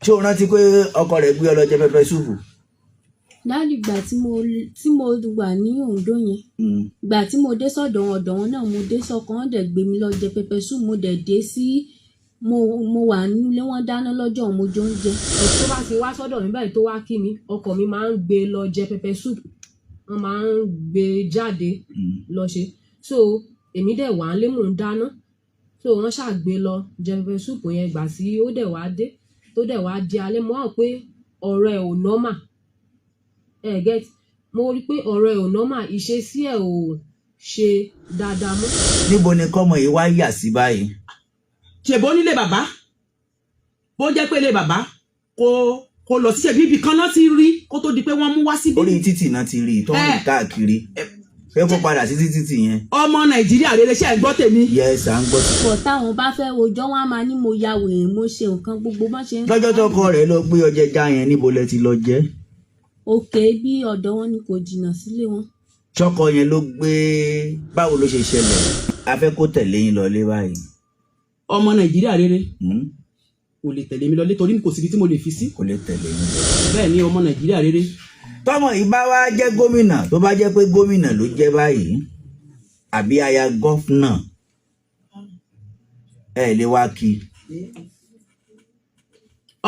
Ṣé o rántí pé ọkọ rẹ̀ gbé ọ lọ jẹ pepper soup? Daddy, ìgbà tí mo wà ní Oǹdó yẹn, ìgbà tí mo dé sọ́dọ̀ wọn, ọ̀dọ̀ wọn náà mo dé sọ́kàn, wọ́n dẹ̀ gbé mi lọ jẹ pepper soup. Mo dẹ̀ dé sí, mo wà nílé, wọ́n dáná lọ́jọ́, mo jẹ oúnjẹ. Tó bá ti wá sọ́dọ̀ mi báyìí, tó wá kí mi, ọkọ mi máa ń gbé lọ jẹ pepper soup, wọ́n máa ń gbé jáde lọ ṣe. So èmi dẹ̀ wà nílé, mò ń dáná. So wọ́n ṣàgbé lọ jẹ pepper soup yẹn. Ìgbà tí ó dẹ̀ wá dé, tó dẹ̀ wá di alẹ́, mo wá rò pé ọ̀rọ̀ ẹ̀ ò normal. Ẹ get? Mo rí pé ọ̀rọ̀ ẹ̀ ò normal, ìṣesí ẹ̀ ò ṣe dáadáa mọ́. Níbo ni kọ́mọ yìí wá yà sí báyìí? Ṣèbó nílé bàbá, bó jẹ́ pé ilé bàbá kó lọ sí, ṣèbí ibì kan náà ti rí kó tó di pé wọ́n mú wá síbí. Orí títì náà ti rí i tó ń rìn káàkiri, pé kó padà sí títì yẹn. Ọmọ Nàìjíríà rere, ṣe é gbọ́ tèmi? Yes, à ń gbọ́ sí. Pọ̀ táwọn bá fẹ́ rojọ́, wọn á máa ní mo ya wèrè, mo ṣe nǹkan gbogbo bá ṣe ń. Lọ́jọ́ tọkọ rẹ̀ lọ gbé ọjẹ́ já yẹn, níbo lẹ ti lọ jẹ́? Òkè bí ọ̀dọ̀ wọn ni, kò jìnnà sílé wọn. Ṣọkọ yẹn ló gbé? Báwo ló ṣe ṣẹlẹ̀? A fẹ́ kó tẹ̀lé yín lọ lé báyìí. Ọmọ Nàìjíríà rere, kò lè tẹ̀lé mi lọlé torí kò síbi tí mo lè fi sí. Kò lè tẹ̀lé yín lọ. Bẹ́ẹ̀ ni, ọmọ Nàìjíríà rere. Tọmọ yìí bá wá jẹ́ gómìnà, tó bá jẹ́ pé gómìnà ló jẹ́ báyìí àbí aya governor, ẹ lè wá kí?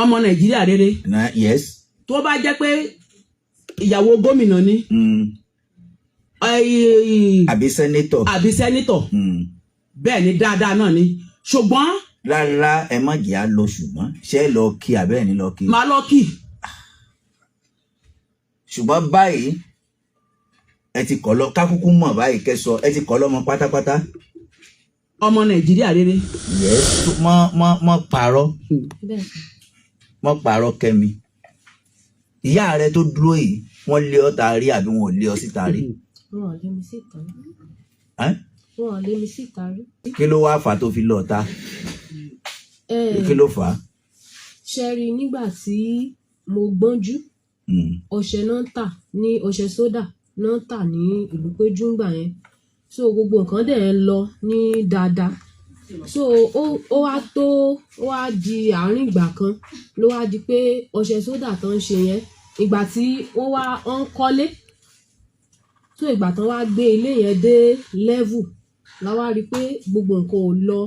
Ọmọ Nàìjíríà rere, Na yes. tó bá jẹ́ pé ìyàwó gómìnà ni, Àbí senator. Àbí senator, bẹ́ẹ̀ ni, dáadáa náà ni, ṣùgbọ́n Rárá, ẹ má jẹ́ á lọ, ṣùgbọ́n ṣé ẹ lọ kí àbẹ́ ẹ̀ ní lọ kí? Màá lọ kí. Ṣùgbọ́n báyìí, ẹ ti kọ́ lọ kákúkú mọ̀ báyìí, kẹsọ ẹ ti kọ́ lọ́mọ pátápátá. Ọmọ Nàìjíríà rere. Yes, mọ́ mọ́ mọ́ parọ́. Bẹ́ẹ̀. Mọ́ parọ́, Kẹ́mi. Ìyá rẹ tó dúró yìí, wọ́n lé ọ ta rí àbí wọn ò lé ọ síta rí? Wọn ò lé mi síta rí. Ẹ́n? Wọn ò lé mi síta rí. Kí ló wáá fà á tó fi lọ ta? Kí ló fà á? Ṣe rí, nígbà tí mo gbọ́njú, ọṣẹ náà ń tà ní, ọṣẹ sódà náà ń tà ní ìlú Péjú ńgbà yẹn. So gbogbo nǹkan dẹ̀ ń lọ ní dáadáa. So ó wá tó, ó wá di àárín ìgbà kan ló wá di pé ọṣẹ sódà tó ń ṣe yẹn, ìgbà tí wọ́n wá wọ́n ń kọ́lé, so ìgbà tán wá gbé ilé yẹn dé level, la wá rí i pé gbogbo nǹkan ò lọ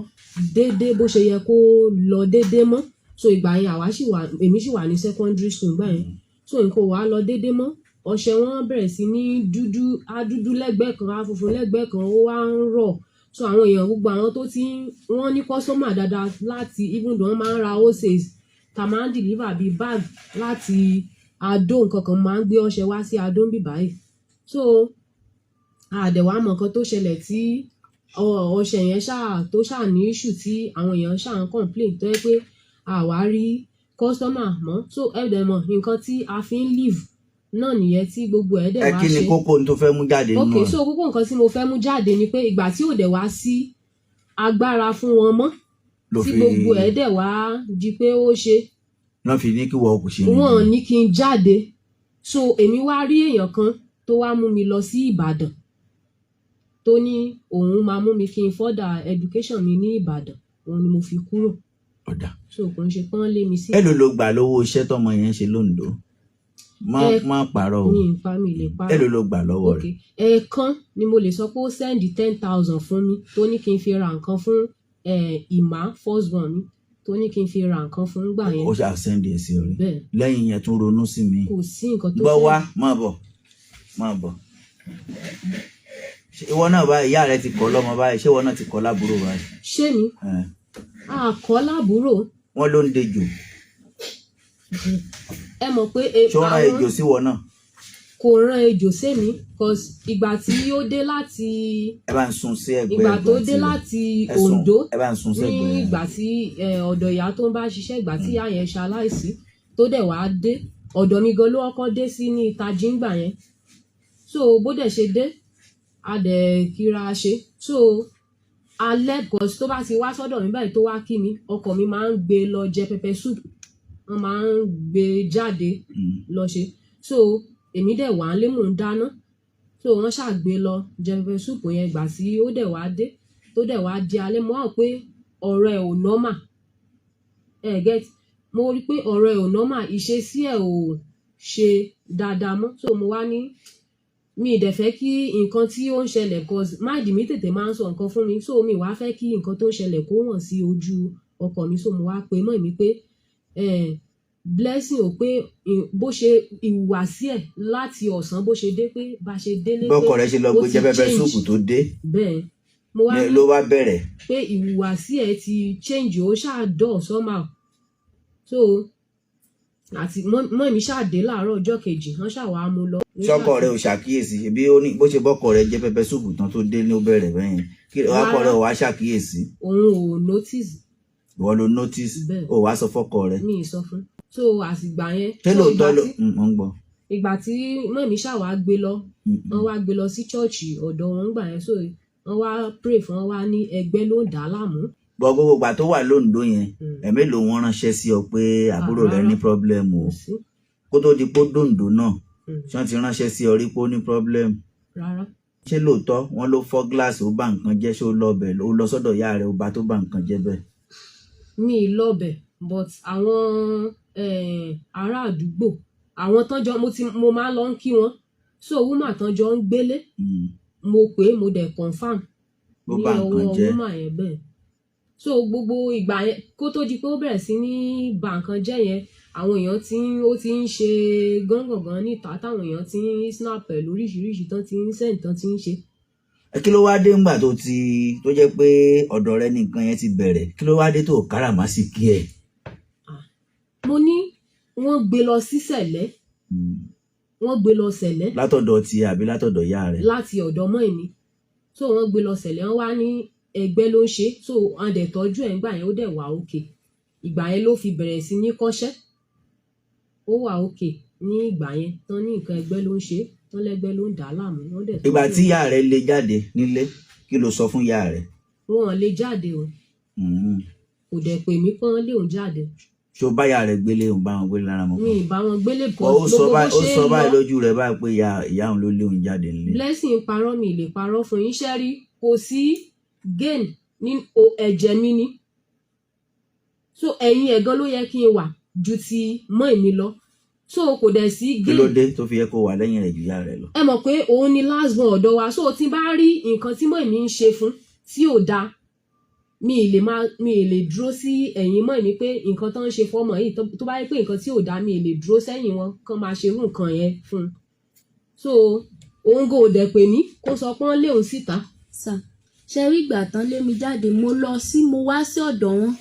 déédéé bó ṣe yẹ kó lọ déédéé mọ́. So ìgbà yẹn, àwa sì wà, èmi sì wà ní secondary school ìgbà yẹn. So nǹkan ò wá lọ déédéé mọ́. Ọṣẹ wọn bẹ̀rẹ̀ sí ní dúdú, á dúdú lẹ́gbẹ̀ẹ́ kan, á funfun lẹ́gbẹ̀ẹ́ kan, ó wá ń rọ̀. So àwọn èèyàn, gbogbo àwọn tó ti ń wọ́n ní customer dáadáa láti, even though wọ́n máa ń ra wholesale, tá máa ń deliver bíi bag láti Adó, nǹkan kan, máa ń gbé ọṣẹ wá sí Adó ń bì báyìí. So àdẹ̀wà mọ̀ nǹkan tó ṣẹlẹ̀ tí ọṣẹ yẹn ṣáà tó ṣáà ní issue, tí àwọn èèyàn ṣáà ń complain, tó yẹ pé àwa rí customer mọ́. So ẹ dẹ̀ mọ̀, nǹkan tí a fi ń live náà nìyẹn, tí gbogbo ẹ̀ dẹ̀ Ẹ wá kí ni ṣe. kókó tó fẹ́ mú jáde nínú Ok. ẹ̀? So kókó nǹkan tí mo fẹ́ mú jáde ni pé ìgbà tí ò dẹ̀ wá sí agbára fún wọn mọ́, ló tí fi gbogbo ẹ̀ dẹ̀ wá di pé ó ṣe, náà fi ní kí wọ́n kò ṣe ní. Wọn ní kí n jáde. So èmi wá rí èèyàn kan tó wá mú mi lọ sí Ìbàdàn, tó ní òun máa mú mi kí n further education mi ní Ìbàdàn. Òun ni mo fi kúrò. Ọ̀dà. So kò ń ṣe pọ́n lé mi sí. Èló ló gbà lówó iṣẹ́ tọmọ yẹn ń ṣe lóńdó? Má má parọ́ o. Mi ì pa, mi lè parọ́. Èló ló gbà lọ́wọ́ Ok, rẹ̀? Ẹ̀ẹ̀kan ni mo lè sọ pé ó send 10,000 fún mi, tó ní kí n fi ra nǹkan fún ìmá first born mi, tó ní kí n fi ra nǹkan fún gbà yẹn. Ó ṣáà send ẹ̀ sí orí? Bẹ́ẹ̀. Lẹ́yìn yẹn, tún ronú sí mi? Kò sí nǹkan tó Gbọ́ send. Wá, máa bọ̀, máa bọ̀. Ṣé ìwọ náà báyìí, ìyá rẹ ti kọ́ lọ́mọ báyìí, ṣé ìwọ náà ti kọ́ lábúrò báyìí? Ṣé mi? Ẹ̀. Àkọ́ lábúrò. Wọ́n ló ń dejò. Ẹ mọ̀ pé Ṣé ó rán àwọn ejò sí ìwọ náà? Kò rán ejò sẹ́mi, 'cause ìgbà tí ó dé láti Ẹ bá ń sun sí ẹ̀gbẹ́ ìgbà tó ẹ̀gbọ́n dé tirẹ̀. láti Ẹ sún, Oǹdó, ẹ bá ń sun ní sẹ́gbẹ̀ẹ́. ìgbà tí ọ̀dọ̀ ìyá tó ń bá ṣiṣẹ́, ìgbà tí ìyá yẹn ṣaláìsí, tó dẹ̀ wá dé ọ̀dọ̀ mi gan ló kọ́kọ́ dé sí ní ìtajì ńgbà yẹn. So bó dẹ̀ ṣe dé, a dẹ̀ kíra ṣe. So alẹ́, 'cause tó bá ti wá sọ́dọ̀ mi báyìí, tó wá kí mi, ọkọ mi máa ń gbé lọ jẹ pepper soup, wọ́n máa ń gbé jáde lọ ṣe. So èmi dẹ̀ wà nílé, mò ń dáná. So wọ́n ṣàgbé lọ jẹ pepper soup yẹn. Ìgbà tí ó dẹ̀ wá dé, tó dẹ̀ wá di alẹ́, mo wá rò pé ọ̀rọ̀ ẹ̀ ò normal. Ẹ get? Mo rí pé ọ̀rọ̀ ẹ̀ ò normal, ìṣesí ẹ̀ ò ṣe dáadáa mọ́. So mo wá ní mi ì dẹ̀ fẹ́ kí nǹkan tí ó ń ṣẹlẹ̀, cause mind mi tètè máa ń sọ nǹkan fún mi, so mi wá fẹ́ kí nǹkan tó ń ṣẹlẹ̀ kó hàn sí ojú ọkọ mi. So mo wá pe mọ́ mi pé Blessing ò pé bó ṣe ìhùwàsí ẹ̀ láti ọ̀sán bó ṣe dé, pé bá ṣe délé pé Bọ́kọ rẹ ṣe lọ ó gbé ti jẹ pepper change. soup tó dé Bẹ́ẹ̀, mo wá ní ló wá bẹ̀rẹ̀. pé ìhùwàsí ẹ̀ ti change, ó ṣáà dull somehow. So àti mọ́ mi ṣáà dé láàárọ̀ ọjọ́ kejì, wọ́n ṣáà wá mú lọ. Sọkọ rẹ ò ṣàkíyèsí bí ó ní bó ṣe bọ́kọ rẹ jẹ pepper soup tán tó dé ní ó bẹ̀rẹ̀ bẹ́yẹn? Kí ọkọ rẹ ò wá ṣàkíyèsí? Òun ò notice. Ìwọ ló notice? Bẹ́ẹ̀. Ó wá sọ fọ́kọ rẹ? Mi ì sọ fún. So àsìgbà yẹn, Ṣé so lóòótọ́ ìgbà ló tí Mo ń gbọ́. Ìgbà tí mọ́ mi ṣáà wá gbé lọ, wọ́n wá gbé lọ sí chọ́ọ̀chì ọ̀dọ̀ wọn gbà yẹn, so wọ́n wá pray fún wọn, wá ní ẹgbẹ́ ló ń dà á láàmú. Bọ́ gbogbo ìgbà tó wà lóńdó yẹn, ẹ̀mélòó wọn ránṣẹ́ sí ọ pé àbúrò rẹ ní Rárá. problem o? Kò sí. Kó tó di pé ó dòǹdó náà, ṣé wọ́n ti ránṣẹ́ sí ọ rí pé ó ní problem? Rárá. Ṣé lóòótọ́ wọ́n ló fọ́ gíláàsì, ó bá nǹkan jẹ́? Ṣé ó lọ bẹ̀, ó lọ sọ́dọ̀ ìyá rẹ̀, ó bá tó bá nǹkan jẹ́ bẹ́ẹ̀? Mi ì lọbẹ̀, but àwọn ará àdúgbò, àwọn tán jọ, mo ti mo máa ń lọ ń kí wọn, so woman tán jọ ń gbélé, mo pè é, mo dẹ̀ confirm Ó ní bá nǹkan ọwọ́ jẹ́. woman yẹn bẹ́ẹ̀. So gbogbo ìgbà yẹn, kó tó di pé ó bẹ̀rẹ̀ sí ní bà nǹkan jẹ́ yẹn, àwọn èèyàn tí ó ti ń ṣe gángangan níta, táwọn èèyàn ti ń snap ẹ̀ lóríṣiríṣi, tán ti ń send, tán ti ń ṣe. Ẹ kí ló wá dé ńgbà tó ti tó jẹ́ pé ọ̀dọ̀ rẹ ní nǹkan yẹn ti bẹ̀rẹ̀? Kí ló wá dé tó káràmásìkí ẹ̀? Mo ní wọ́n gbé lọ sí Sẹ̀lẹ́. Wọ́n gbé lọ Sẹ̀lẹ́. Látọ̀dọ̀ ti àbí látọ̀dọ̀ ìyá rẹ̀? Láti ọ̀dọ̀ mọ́ èmi. So wọ́n gbé lọ Sẹ̀lẹ́, wọ́n wá ní ẹgbẹ́ ló ń ṣe, so wọ́n dẹ̀ tọ́jú ẹ̀ ńgbà yẹn, ó dẹ̀ wà okay. Ìgbà yẹn ló fi bẹ̀rẹ̀ sí ní kọ́ṣẹ́. Ó wà okay ní ìgbà yẹn tán ní nǹkan ẹgbẹ́ ló ń ṣe, tán lẹ́gbẹ́ ló ń dà á láàmú, wọ́n dẹ̀ Ìgbà tọ́jú tí ẹ̀. ìyá rẹ̀ lé jáde nílé, kí ló sọ fún ìyá rẹ̀? Wọn ò lè jáde o. Kò dẹ̀ pè mí pọ́n lé òun jáde. Ṣé o bá ìyá rẹ̀ gbélé, òun bá wọn gbélé lára mọ́? Mi ì bá wọn gbélé Ó kan. sọ Gbogbo bó báyìí, ó ṣe sọ ń báyìí lọ lójú rẹ̀ báyìí pé ìyá òun ló lé òun jáde nílé. Blessing parọ́, mi lè parọ́ fún yín. Ṣẹ́ rí, kò sí gain ní ẹ̀jẹ̀ mi ni, so ẹ̀yin ẹ̀gan ló yẹ kí n wà ju ti mọ́ èmi lọ, so kò dẹ̀ sí Kí ló gain. dé tó fi yẹ kó wà lẹ́yìn rẹ̀ ju ìyá rẹ̀ lọ? Ẹ mọ̀ pé òun ni last born ọ̀dọ̀ wa, so tí n bá rí nǹkan tí mọ́ èmi ń ṣe fún tí ò dáa, mi ì lè máa mi ì lè dúró sí ẹ̀yìn mọ́ èmi pé nǹkan tó ń ṣe fọ́mọ yìí, tó bá yẹ pé nǹkan tí ò dáa, mi ì lè dúró sẹ́yìn wọn kán máa ṣerú nǹkan yẹn fún un. So òun kò dẹ̀ pè mí kó sọ pọ́n lé òun síta. Sà, ṣe rí ìgbà tán lé mi jáde, mo lọ sí mo wá sí ọ̀dọ̀ wọn,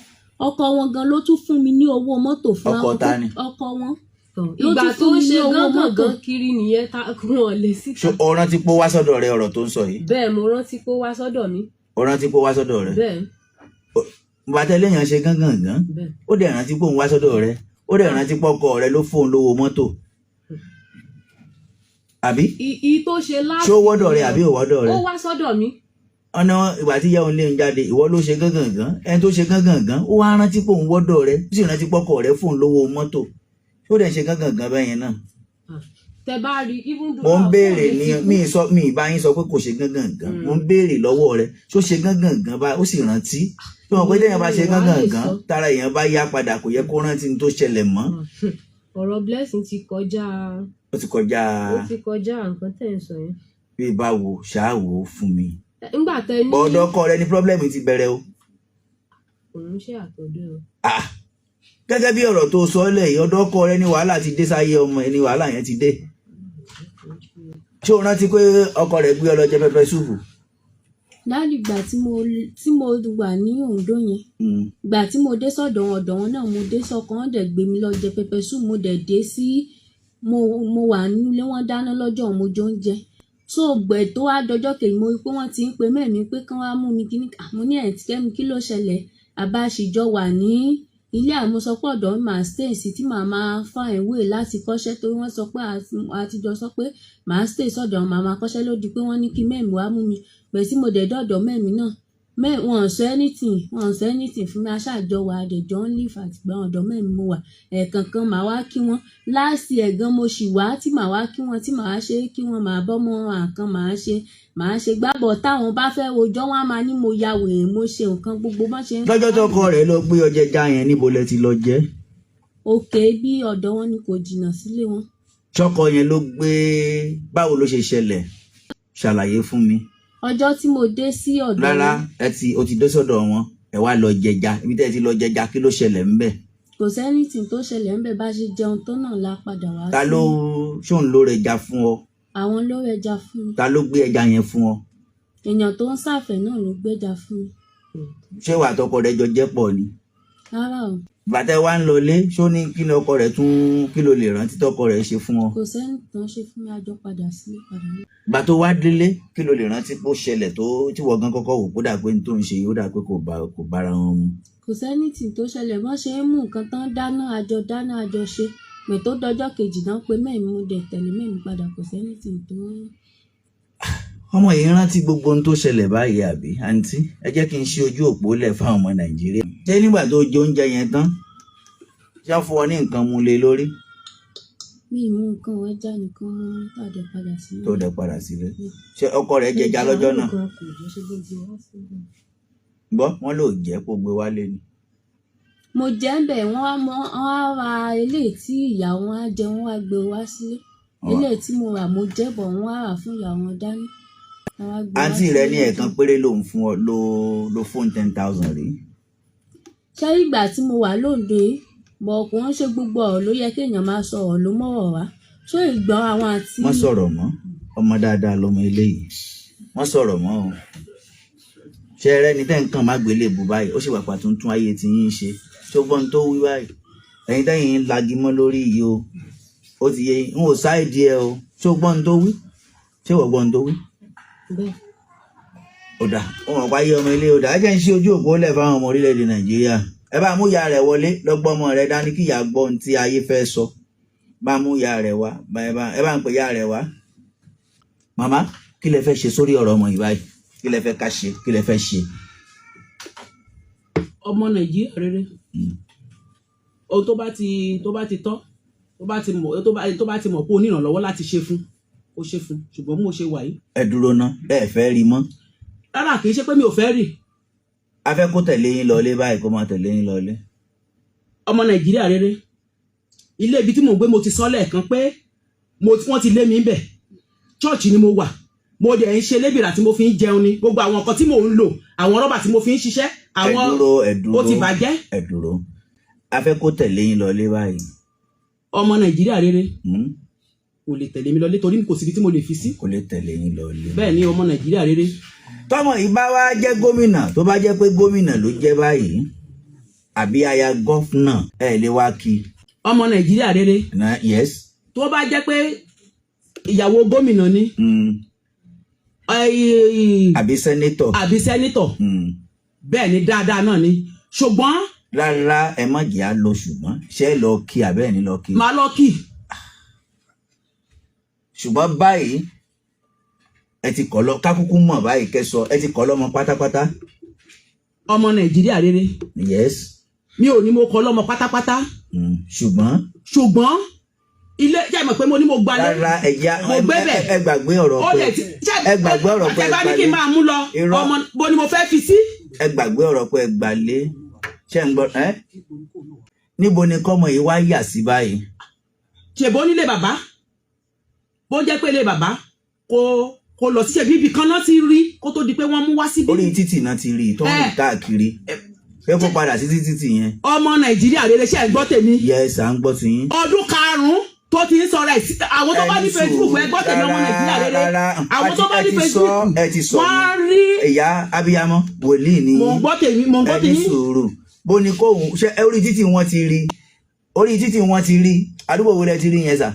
ọkọ wọn gan ló tún fún mi ní owó mọ́tò fún Ọkọ àwọn ta ni? Ọkọ wọn ló Ìgbà tún tó fún ń mi ní ṣe owó mọ́tò. gángangan kiri nìyẹn tá wọn lè síta. Ṣé o rántí pé ó wá sọ́dọ̀ rẹ̀, ọ̀rọ̀ tó ń sọ yìí? Bẹ́ẹ̀, mo rántí pé ó wá sọ́dọ̀ mi. O rántí pé ó wá sọ́dọ̀ rẹ̀? Bẹ́ẹ̀. Bàtà eléyàn ṣe gángangan. Bẹ́ẹ̀. Ó dẹ̀ rántí pé òun wá sọ́dọ̀ rẹ̀, ó dẹ̀ rántí pé ọkọ rẹ̀ ló fóun lówó mọ́tò, àbí? I tó ṣe láti Ṣé ó wọ́dọ̀ rẹ̀ àbí ò wọ́dọ̀ rẹ̀? Ó wá sọ́dọ̀ mi. Ọ̀nà ìgbà tí ìyá òun lé ń jáde, ìwọ ló ṣe gángangan. Ẹni tó ṣe gángangan, ó wá rántí pé òun wọ́dọ̀ rẹ̀, ó sì rántí pé ọkọ rẹ̀ fóun lówó mọ́tò, ó dẹ̀ ṣe gángangan bẹ́yẹn náà. Ah, tẹ bá rí even though Mo ń ah, béèrè fóònù ní ti kú. Mi sọ, mi ì bá yín sọ pé kò ṣe gángangan. Mo ń béèrè lọ́wọ́ rẹ̀, ṣó ṣe gángangan báyìí, ó sì rántí tí wọn pé téèyàn bá ṣe Wàá lè gángangan, sọ. tára èèyàn bá yá padà, kò yẹ kó rántí ní tó ṣẹlẹ̀ mọ́. Ọ̀rọ̀ Blessing ti kọjá. Ó ti kọjá. Ó ti kọjá nǹkan tẹ̀ ń sọ yẹn. Bí báwo? Ṣáàwó fún mi. Ńgbà tẹ ní Bọ́ọ̀dọ́ ọkọ rẹ ní problem ti bẹ̀rẹ̀ o. Òun ṣe àtọ̀dọ̀ o. Ah, gẹ́gẹ́ bí ọ̀rọ̀ tó sọ lẹ̀ yìí, ọ̀dọ̀ ọkọ rẹ ní wàhálà ti dé sáyé ọmọ ẹ, ní wàhálà yẹn ti dé. Ṣé o rántí pé ọkọ rẹ gbé ọ lọ jẹ pepper soup? Láti ìgbà tí mo wà ní Oǹdó yẹn, ìgbà tí mo dé sọ́dọ̀ wọn, ọ̀dọ̀ wọn náà mo dé sọ́kọ, wọ́n dẹ̀ gbé mi lọ jẹ pepper soup. Mo dẹ̀ dé sí, mo wà nílé, wọ́n dáná lọ́jọ́, mo jẹ oúnjẹ. So gbẹ̀ tó wá dọjọ́ kejì, mo rí pé wọ́n ti ń pe mẹ́mi pé kán wá mú mi kíní. Mo ní, "Ẹ̀ tí kẹ́mi, kí ló ṣẹlẹ̀?" Àbáṣìjọ wà ní ilé àmúsọpọ̀ ọ̀dọ̀ mi, màá stay sí tí màá máa find way láti kọ́ṣẹ́, torí wọ́n sọ pé àtijọ́ sọ pé màá stay sọ́dọ̀ àwọn, màá máa kọ́ṣẹ́. Ló di pé wọ́n ní kí mẹ́mi wá mú mi. Bẹ̀rẹ̀ sí mo dẹ̀ dọ̀dọ̀ mẹ́mi náà, mẹ́ wọn ò sọ anything, wọn ò sọ anything fún mi. Aṣáàjọ wà, àdẹ̀jọ́ ń live, àtìgbà ọ̀dọ̀ mẹ́mi mo wà. Ẹ̀ẹ̀kọ̀ọ̀kan màá wá kí wọn. Last year gan mo ṣì wá tí màá wá kí wọn, tí màá ṣe kí wọn, màá bọ́mọ àkàn, màá ṣe gbábọ̀. Táwọn bá fẹ́ rojọ́, wọn á máa ní mo ya wèrè, mo ṣe nǹkan gbogbo bọ́n ṣe ń Lọ́jọ́ tọkọ rẹ̀ lọ gbé ọjẹ já yẹn, níbo lẹ ti lọ jẹ? Òkè bí ọ̀dọ̀ wọn ni, kò jìnnà sílé wọn. Ṣọ́kọ yẹn ló gbé? Báwo ló ṣe ṣẹlẹ̀? Ṣàlàyé fún mi. Ọjọ́ tí mo dé sí ọ̀dọ̀ Rárá. wọn. Ẹ ti o ti dé sọ́dọ̀ wọn, ẹ wá lọ jẹja. Ibi tẹ́ ẹ ti lọ jẹja, kí ló ṣẹlẹ̀ ńbẹ̀? Kò sẹ́nìtì tó ṣẹlẹ̀ ńbẹ̀, bá ṣe jẹun tán náà la padà wá Ta sí. ló ṣóun ló rẹja fún ọ? Àwọn ló rẹja fún mi. Ta ló gbé ẹja yẹn fún ọ? Èèyàn tó ń ṣàfẹ́ náà ló gbẹ́ja fún mi. Ṣé wàá tọkọ rẹ jọ jẹ́ pọ̀ ni? Rárá o. Bàtẹ wa ń lọlé, ṣó ní kí ni ọkọ rẹ tún, kí ló lè rántí tọkọ rẹ ṣe fún ọ? Kò sẹ́nìtì tó ń ṣe fún mi, a jọ padà sílé padà ní. Gbà tó wá délé, kí ló lè rántí pé ó ṣẹlẹ̀ tó tí wọ́n gan kọ́kọ́ wò kó dà pé n tó ń ṣe yìí ó dà pé kò bára wọn mu? Kò sẹ́nìtì tó ṣẹlẹ̀. Bọ́n ṣe ń mú nǹkan tán dáná, àjọ dáná, àjọ ṣe pé tó dọjọ́ kejì náà pé mẹ́rin mo dẹ̀ tẹ̀lé mẹ́rin padà. Kò sẹ́nìtì tó. Ọmọ yìí rántí gbogbo ohun tó ṣẹlẹ̀ báyìí, àbí? Àǹtí, ẹ jẹ́ kí n ṣe ojú òpó lẹ̀ fáwọn ọmọ Nàìjíríà. Ṣé nígbà tó jẹ oúnjẹ yẹn tán, ṣé wọ́n fún ọ ní nǹkan mu lé lórí? Mi ì mú nǹkan, ẹja nìkan mú tàdé padà sílé. Tó dẹ̀ padà sílé, ṣé ọkọ rẹ̀ jẹja lọ́jọ́ náà? Nǹkan kò jẹ́ ṣe gbogbo wá síbẹ̀. Gbọ́, wọ́n lò jẹ́ kó gbé wálé ni. Mo jẹ́ ń bẹ̀, wọ́n wá mọ, wọ́n á ra eléyìí tí ìyá wọn á jẹ, wọ́n wá gbé wá sílé. Eléyìí tí mo rà mo jẹ́ bọ̀, wọ́n á rà fún ìyá wọn dání. Wọ́n wá gbé wá Àǹtí rẹ sílé ní lọ́jọ́. ẹ̀ẹ̀kan péré lòun fún ọ ló ló fóun 10,000 rí. Ṣé ìgbà tí mo wà lóńdó yìí bọ̀, kò ń ṣe gbogbo ọ̀rọ̀ ló yẹ kéèyàn máa sọ ọ̀rọ̀ ló mọ̀rọ̀ wá ṣó ìgbọ́n àwọn àti. Wọ́n sọ̀rọ̀ mọ́ ọmọ dáadáa lọmọ eléyìí, wọ́n sọ̀rọ̀ mọ́ o. Ṣe rẹ ni tẹ́ nǹkan má gbélé bù báyìí, ó sì wà pàtó tún ayé tí yín ṣe. Tó gbọ́n tó wí báyìí, ẹ̀yin tẹ́yìn ń lagi mọ́ lórí yìí o, ó ti yé yín, n ò sáìdí ẹ o. Tó gbọ́n tó wí? Ṣé wọ́n gbọ́n tó wí? Bẹ́ẹ̀. Ó dà, ó mọ̀ páyé ọmọ ilé. Ó dà, ẹ jẹ́ ń ṣe ojú òpó lẹ̀ fáwọn ọmọ orílẹ̀-èdè Nàìjíríà. Ẹ bá mú ìyá rẹ̀ wọlé, lọ́gbọ́n ọmọ rẹ̀ dání kí ìyá gbọ́ ohun tí ayé fẹ́ sọ. Bá mú ìyá rẹ̀ wá, ẹ bá ń pè ìyá rẹ̀ wá. Màmá, kí lẹ fẹ́ ṣe sórí ọ̀rọ̀ ọmọ yìí báyìí? Kí lẹ fẹ́ ká ṣe? Kí lẹ fẹ́ ṣe? Ọmọ Nàìjíríà rere, ohun tó bá ti tọ́, tó bá ti mọ̀ pé o ní ìrànlọ́wọ́ láti ṣe fún, ó ṣe fún. Ṣùgbọ́n bí mo ṣe wà yìí. Ẹ dúró ná, ẹ fẹ́ rí mọ́? Rárá, kì í ṣe pé mi ò fẹ́ rí. A fẹ́ kó tẹ̀lé yín lọlé báyìí, kó máa tẹ̀lé yín lọlé. Ọmọ Nàìjíríà rere, ilé ibi tí mò ń gbé, mo ti sọ lẹ́ẹ̀kan pé mo wọ́n ti lé mi bẹ̀. Church ni mo wà, mo dẹ̀ ń ṣe lébìrà tí mo fi ń jẹun ni. Gbogbo àwọn nǹkan tí mò ń lò, àwọn rọ́bà tí mo fi ń ṣiṣẹ́, Ẹ àwọn dúró, ẹ dúró. Ó ti bàjẹ́. Ẹ dúró, a fẹ́ kó tẹ̀lé yín lọlé báyìí. Ọmọ Nàìjíríà rere, Hmm? kò lè tẹ̀lé mi lọlé torí kò síbi tí mo lè fi sí. Kò lè tẹ̀lé yín lọlé. Bẹ́ẹ̀ ni, ọmọ Nàìjíríà rere. Tọmọ yìí bá wá jẹ́ gómìnà, tó bá jẹ́ pé gómìnà ló jẹ́ báyìí, àbí aya governor, ẹ lè wá kí? Ọmọ Nàìjíríà rere, Na yes. tó bá jẹ́ pé ìyàwó gómìnà ni, Àbí senator. Àbí senator, bẹ́ẹ̀ ni, dáadáa náà ni, ṣùgbọ́n. Rárá, ẹ má jẹ́ á lọ, ṣùgbọ́n ṣé ẹ lọ kí àbẹ́ ẹ̀ ní lọ kí? Màá lọ kí. Ṣùgbọ́n báyìí, ẹ ti kọ́ lọ kákúkú mọ̀ báyìí, kẹsọ ẹ ti kọ́ lọ́mọ pátápátá. Ọmọ Nàìjíríà rere, Yes. mi ò ní mo kọ́ lọ́mọ pátápátá. Ṣùgbọ́n. Ṣùgbọ́n ilé jẹ́ mọ̀ pé mo ní mo gbalẹ̀. Rárá, ẹ̀yà Mo gbé bẹ̀. ẹ gbàgbé ọ̀rọ̀ Ó pé lè ti ẹ gbàgbé ọ̀rọ̀ pé ẹ ẹ bá ní kí n gbalé. máa mú lọ. Irọ́. Ọmọ bo ni mo fẹ́ fi sí? Ẹ gbàgbé ọ̀rọ̀ pé ẹ gbalé. Ṣé ń gbọ́ ẹ́? Níbo ni kọ́mọ yìí wá yà sí báyìí? Ṣèbó nílé bàbá, bó jẹ́ pé ilé bàbá, kó lọ sí, ṣèbí ibì kan náà ti rí kó tó di pé wọ́n mú wá síbí. Orí títì náà ti rí i tó ń rìn káàkiri, pé kó padà sí títì yẹn. Ọmọ Nàìjíríà rere, ṣe ń gbọ́ tèmi? Yes, à ń gbọ́ ti yín. Ọdún 5 tó ti ń sọ̀rọ̀ ẹ̀ sí àwọn tó bá ní Facebook, ẹ gbọ́ tèmi, ọmọ Nàìjíríà rere, Rárá, àwọn tó bá ní ẹ ti sọ, Facebook, ẹ ti sọ. wọ́n á rí. Ìyá abiyamọ, wòlíì ni. Mò ń gbọ́ tèmi, mò ń gbọ́ Ẹ ní tèmi. sùúrù. Bó ni kóhun ṣe orí títì wọn ti rí? Orí títì wọn ti rí. Àdúgbò wo lẹ ti rí yẹn sà?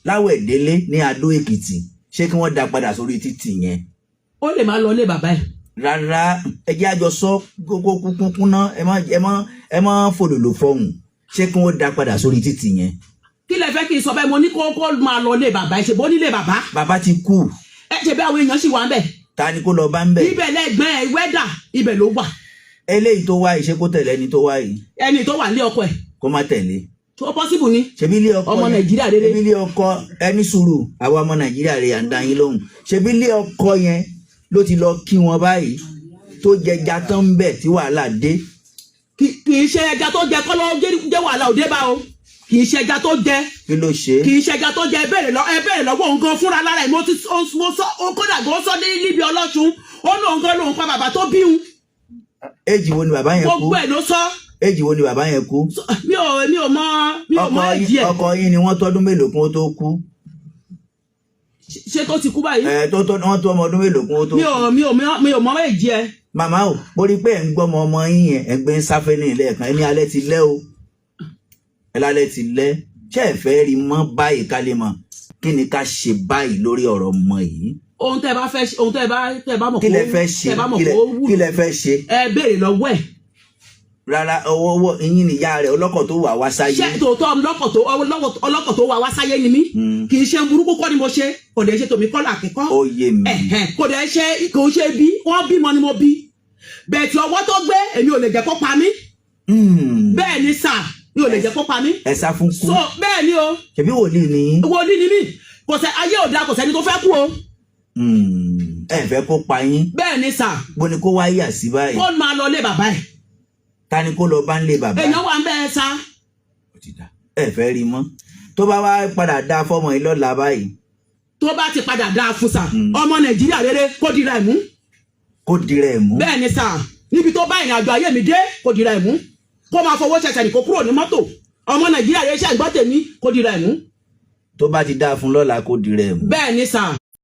Láwẹ̀délé ní Adó Èkìtì. Ṣé kí wọ́n dá padà sórí títì yẹn? Ó lè máa lọ ilé bàbá ẹ̀. Rárá, ẹ jẹ́ àjọ sọ kókó kúnkún ná. Ẹ má fòlòlò fọhùn. Ṣé kí wọ́n dá padà sórí títì yẹn? Kí lẹ fẹ́ kí n sọ bẹ́ẹ̀? Mo ní kó máa lọ ilé bàbá ẹ̀, ṣe bó nílé bàbá. Bàbá ti kú. Ẹ ṣe bí àwọn èèyàn sì wà ń bẹ̀. Ta ni kó lọ bá ń bẹ̀? Ibẹ̀ lẹ́gbẹ̀ẹ́ ẹ̀ wẹ́dà, ibẹ̀ ló wà. Eléyìí tó wá yìí, ṣé kó tẹ̀lé ẹni tó wá yìí? Ẹni tó wà nílé ọkọ ẹ̀. Kó má tẹ̀lé. Tó possible ni. Ṣebí ilé ọkọ Ọmọ yẹn- Nàìjíríà rere. Ṣebí ilé ọkọ, ẹni sùúrù, àwa ọmọ Nàìjíríà rè, à ń dá yín lóhùn. Ṣebí ilé ọkọ yẹn ló ti lọ kí wọn báyìí, tó jẹja tán ń bẹ̀ tí wàhálà dé. Kì í ṣe ẹja tó jẹ kọ́ ló jẹ́ wàhálà òde bá o. Kì í ṣe ẹja tó jẹ. Kí ló ṣe? Kì í ṣe ẹja tó jẹ. Ẹ béèrè lọ, ẹ béèrè lọ́wọ́ òun gan fúnra lára ẹ̀. Mo ti mo sọ ó, kódà gan sọ ní níbi ọlọ́sùn, ó lóun gan lóun pa bàbá tó bí òun. Éjì wo ni bàbá yẹn kú? Gbogbo ẹ̀ ló sọ. Éjì wo ni bàbá yẹn kú? Mi ò mọ Ọkọ èjì yín ẹ̀. Ọkọ yín ni wọ́n tọ́dún mélòó kún ó tó kú? Ṣé tó ti kú báyìí? Ẹ tó wọ́n tó ọmọ ọdún mélòó kún ó tó Mi kú? ò mi ò mi ò mọ èjì ẹ̀. Màmá o, mo rí i pé ẹ̀ ń gbọ́mọ ọmọ yín yẹn, ẹ̀ ń gbé ń sáfẹ́ ní ilé ẹ̀kan, ẹ ní alẹ́ ti lẹ́ o, ẹ lálẹ́ ti lẹ́. Ṣé ẹ fẹ́ rí mọ́ báyìí? Ká lè mọ̀ kí ni ká ṣe báyìí lórí ọ̀rọ̀ ọmọ yìí. Ohun tẹ́ bá fẹ́ ṣe, ohun tẹ́ bá mọ̀ Kí lẹ fẹ́ ṣe? Tẹ́ bá mọ̀ Kí kó wù kí lẹ fẹ́ ṣe? Ẹ béèrè lọ́wọ́ ẹ̀. Rárá, ọwọ́ ọwọ́ yín ni ìyá rẹ̀, ọlọ́kọ̀ tó wà wá sáyé. Ṣé tòótọ́ ọlọ́kọ̀ tó wà wá sáyé ni mí. Kì í ṣe burúkú kọ́ ni mo ṣe, kò dẹ̀ ṣe tòmí kọ́ làkẹ́kọ́. Ó yé mi. Ẹ̀hẹ̀n, kò dẹ̀ ṣe, kò ṣe bí wọ́n bímọ ni mo bí bẹ́ẹ̀ tí ọwọ́ tó gbé èmi ò lè jẹ́ kó pa mí. Bẹ́ẹ̀ ni sà, mi ò lè jẹ́ kó pa mí. Ẹ sá fún kú. So bẹ́ẹ̀ ni o. Ṣebí wòlíì ni yín? Wòlíì ni mí. Kò sẹ́ ayé ò dáa, kò sẹ́ni tó fẹ́ kú o. Ẹ fẹ́ kó pa yín? Bẹ́ẹ̀ ni sà. Bó ni kó wá yà sí báyìí? Kó máa lọ lé bàbá ẹ̀. Ta ni kó lọ bá ń lé bàbá? Èèyàn wà ń bẹ́ẹ̀ sá. Ó ti dà, ẹ fẹ́ rí mọ́. Tó bá wá padà dá fọ́mọ yìí lọ́la báyìí? Tó bá ti padà dáa fún sà, ọmọ Nàìjíríà rere, kó dira ẹ̀ mú. Kó dirẹ̀ mú. Bẹ́ẹ̀ ni sà, níbi tó bá ìrìn àjò ayé mi dé, kó dira ẹ̀ mú, kó máa fọwọ́ ṣẹ̀ṣẹ̀ nìkó kúrò ní mọ́tò. Ọmọ Nàìjíríà rere, ṣàgbọ́ tèmi, kó dira ẹ̀ mú. Tó bá ti dá fún lọ́la, kó dirẹ̀ mú. Bẹ́ẹ̀ ni sà.